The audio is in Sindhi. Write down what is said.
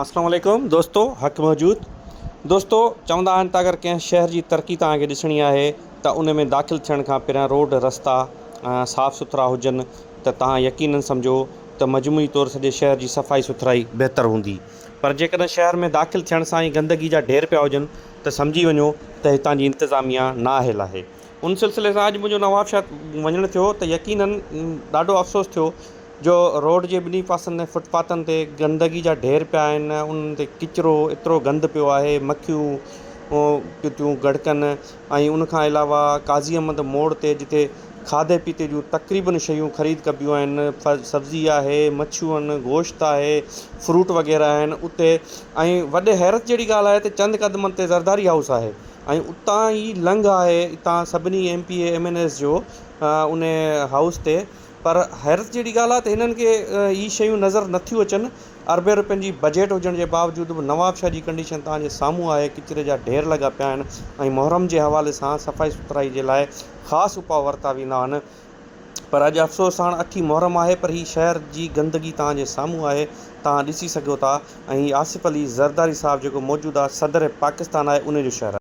اسلام عليڪم دوستو حق موجود دوستو چوندا آهن ته اگر ڪنهن شهر جي ترقي توهان کي ڏسڻي آهي ته ان ۾ داخل ٿيڻ کان پهريان روڊ رستا صاف سٿرا هجن ته توهان يقينن سمجهو ته مجموعي طور سڄي شهر جي صفائي سٿرائي بهتر هوندي پر جيڪڏهن شهر ۾ داخل ٿيڻ سان ئي گندگي جا ڍير پيا هجن ته سمجهي وڃو ته هتان جي انتظاميا نااهل آهي ان سلسلي سان اڄ منهنجو نوابشاهه وڃڻ ٿيو ته يقينن ڏاڍو افسوس ٿيو جو روڊ جي ٻنهي پاسن تي فٽ پاٿن تي گندگي جا ڍير پيا آهن انهن تي ڪچرو ايترو گند پيو آهي مکيون پيون گڙڪن ۽ ان کان علاوه قاضي احمد موڙ تي جتي کاڌي پيتي جون تقريبن شيون خريد ڪبيون آهن سبزي آهي مڇيون آهن گوشت آهي فروٽ وغيره آهن اتي ۽ وڏي حيرت جهڙي ڳالهه آهي ته چند قدمن تي زرداري هائوس آهي ۽ اتان ئي لنگهه آهي اتان سڀني M P A M N As جو ان هائوس تي پر حيرت جهڙي ڳالهه آهي ته هنن کي اهي شيون نظر نٿيون اچن. اربين روپين جي بجيٽ هجڻ جي باوجود به نوابشاهه جي ڪنڊيشن توهان جي سامهون آهي، ڪچري جا ڍير لڳا پيا آهن ۽ محرم جي حوالي سان صفائي سٿرائي جي لاء خاص اپاء ورتا ويندا آهن پر اڄ افسوس ساڻ اٺين محرم آهي پر هي شهر جي گندگي توهان جي سامهون آهي توهان ڏسي سگهو ٿا ۽ هي آصف علي زرداري صاحب جيڪو موجوده صدر پاڪستان آهي ان جو شهر آهي.